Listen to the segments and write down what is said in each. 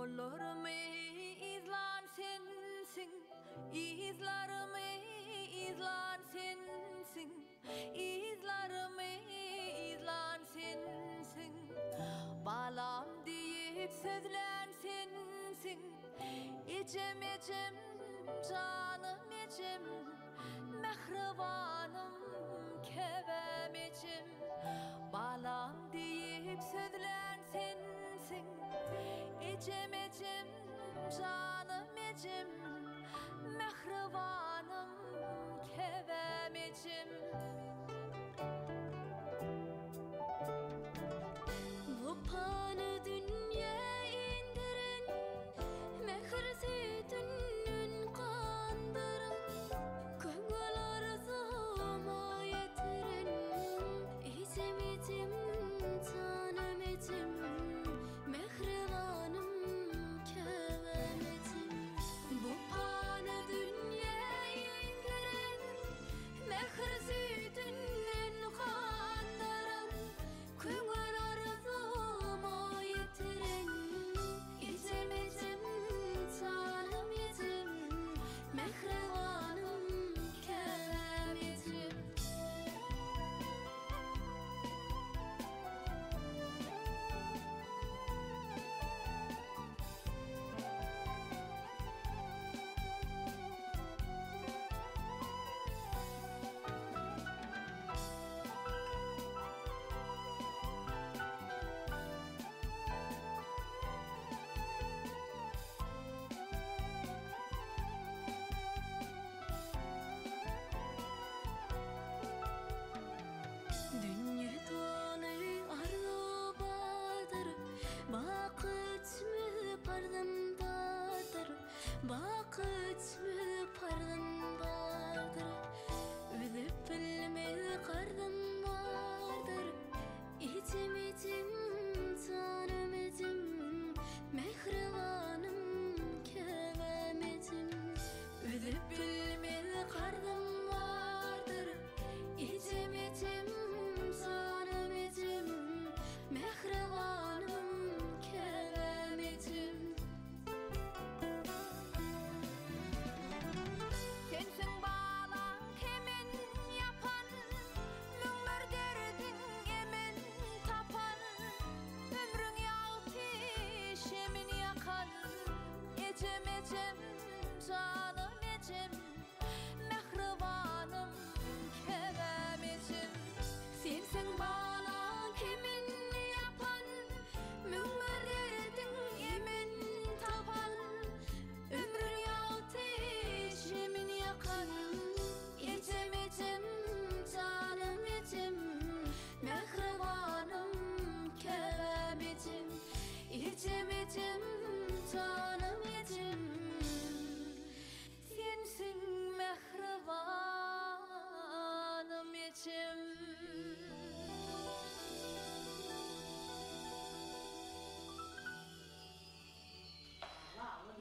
Ýollarymy yzlan sensiň, Yzlarymy yzlan sensiň, Yzlarymy yzlan sensiň. Balam diýip sözlän sensiň, Ejem, ejem, janym ejem, Mähribanym, käbäm ejem. Balam diýip sözlän sensiň, Ejem, ejem, janym ejem, Mähribanym, käbäm ejem. Bu pany dünýä indiren, Mähir süýtünden gandyran, Köňül arzuwma ýetiren, Ejem, ejem, janym ejem, Mähribanym, käbäm ejem. Bu pany dünýä indiren, Mähir süýtünden gandyran, Köňül arzuwma ýetiren, Ejem, ejem, janym ejem, Mähribanym, käbäm ejem. Dünýe doly arzuw bardyr, Baky öçmez parzym bardyr, Baky öçmez parzym bardyr, Üzüp bilmez karzym bardyr, Ejem, ejem, janym ejem, Mähribanym, käbäm ejem. Üzüp bilmez karzym bardyr, Ejem, ejem, janym ejem, Mähribanym, käbäm ejem. Sensiň balaň kemin ýapan, 1001 derdiň emin tapan, Ömrüň ýagty şemin ýakan, Ejem, ejem, janym ejem, Mähribanym, käbäm ejem. Sensiň balaň kemin ýapan, 1001 derdiň emin tapan, Ömrüň ýagty şemin ýakan, Ejem, ejem, janym ejem, Mähribanym, käbäm ejem. Ejem, ejem, janym ejem, Sensiň mähribanym ejem.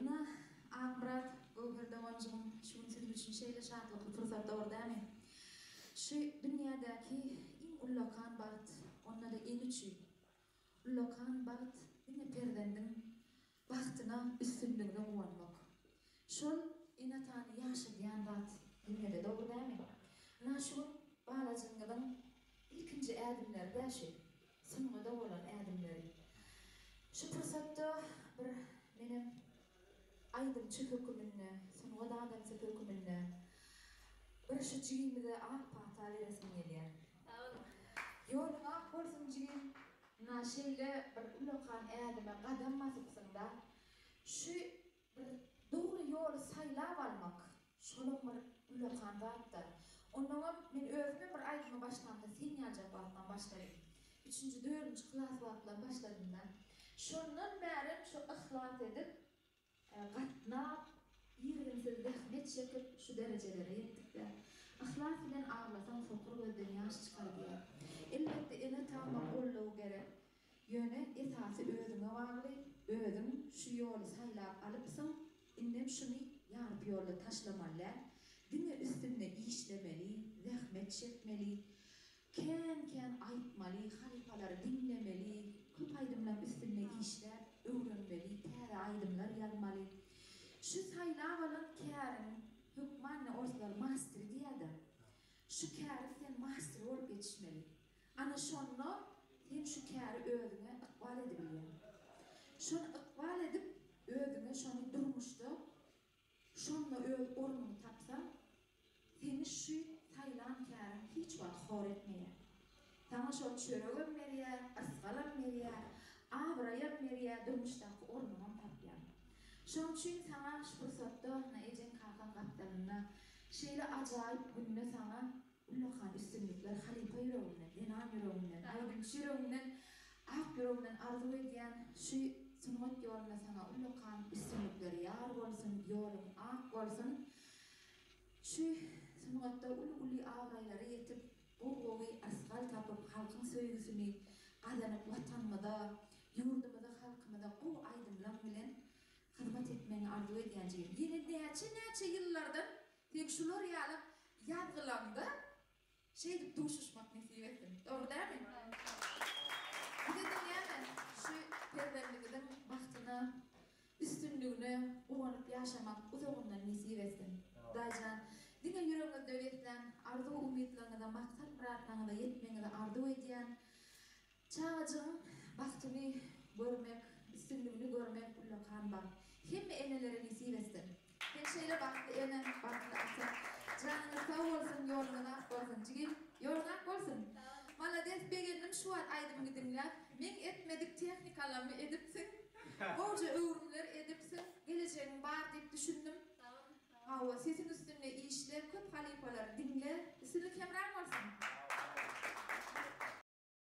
Ynha, Akmyrat, Göwher doganjygym, şu gün siziň üçin şeýle şatlykly pursat, dogry dälmi? Şu dünýädäki iň ullakan bagt, onda-da ene üçin ullakan bagt diňe perzendiň bagtyna, üstünligine guwanmak. Şol ene-atany ýaşadýan zat dünýede, dogry dälmi? Ynha, şu gün balajygyňyzyň ilkinji ädimleri-dä şu. Sungada bolan ädimleri. Şu pursatda bir menem aýdymçy höküminde, sungat adamsy höküminde bir şu jigimize ak pata beresim gelýär. Sag boluň. Ýoluň ak bolsun jigim. Ynha şeýle bir ullakan ädime gadam basypsyňda. Şu Bir dogry ýoly saýlap almak, şolam bir ullakan zat-da. Onnoňam men özümem bir aýdyma başlamda sen ýaljak wagtdan başladym. Üçünji, dördünji klas wagtlam başladym-da. Şondan bärem şu yhlas edip, gatnap, irginsiz zähmet çekip şu derejelere ýetdik-dä. Yhlas bilen aglasaň sokur gözden ýaş çykar diýýär. Elbetde ene-atama goldaw gerek. Ýöne esasy özüňe bagly, özüň şu ýoly saýlap alypsyň, indem şuny ýarpy ýolda taşlamaly däl, diňe üstünde işlemeli, zähmet çekmeli, kän-kän aýtmaly, halypalary diňlemeli, köp aýdymlaň üstünde işläp öwrenmeli, täze aýdym. Şu saýlap alan käriň hökman ine orslar masteri diýýär-de. Şu käriň sen masteri bolup ýetişmeli. Ana şonda sen şu käri özüňe ykbal edibilýäň. Şony ykbal edip özüňe şony durmuşda şonda öz ornuňy tapsaň, seni şu saýlan käriň hiç wagt hor etmeýär. Saňa şol çöregem berýär, yrsgalam berýär, abraýam berýär, durmuşdaky ornuňam tapýaň. Şoň üçin saňa şu pursatda, ynha ejeň-kakaň gapdalynda, şeýle ajaýyp günde saňa Ullakan üstünlikler halypa ýüreginden, zenan ýüreginden, aýdymçy ýüreginden, ak ýüregimden arzuw edýän şu sungat ýolunda saňa ullakan üstünlikler ýar bolsun, ýoluň ak bolsun. Şu sungatda uly-uly abraýlara ýetip, gowy-gowy yrsgal tapyp, halkyň söýgüsini gazanyp Watanymyza, ýurdumyza, halkymyza gowy aýdymlaň bilen hyzmat etmegiňi arzuw edýän jigim. Ýene näçe-näçe ýyllardan Sen şular ýaly ýazgylaňda şeýdip duşuşmak nesip etsin. Dogry dälmi? Bize-de näme, şu perzendiňiziň bagtyna, üstünligine guwanyp ýaşamak uzagyndan nesip etsin. Hudaýjan, diňe ýüregiňizde beslän arzuw-umytlaryňyza, maksat-myratlaryňyza ýetmegiňizi arzuw edýän. Çagajygyň bagtyny görmek, üstünligini görmek ullakan bagt. Hemme enelere nesip etsin. Sen şeýle bagtly ene, bagtly ata. Janyňyz sag bolsun, ýoluňyz ak bolsun jigim. Ýoluň ak bolsun. Malades begendim şu wagt aýdymyňy diňläp. Meň etmedik tehnikalamy edipsiň. Gowja öwrümler edipsiň. Gelejegiň bar diýip düşündim. Hawa, sesiň üstünde işle, köp halypalary diňle. Üstünlik.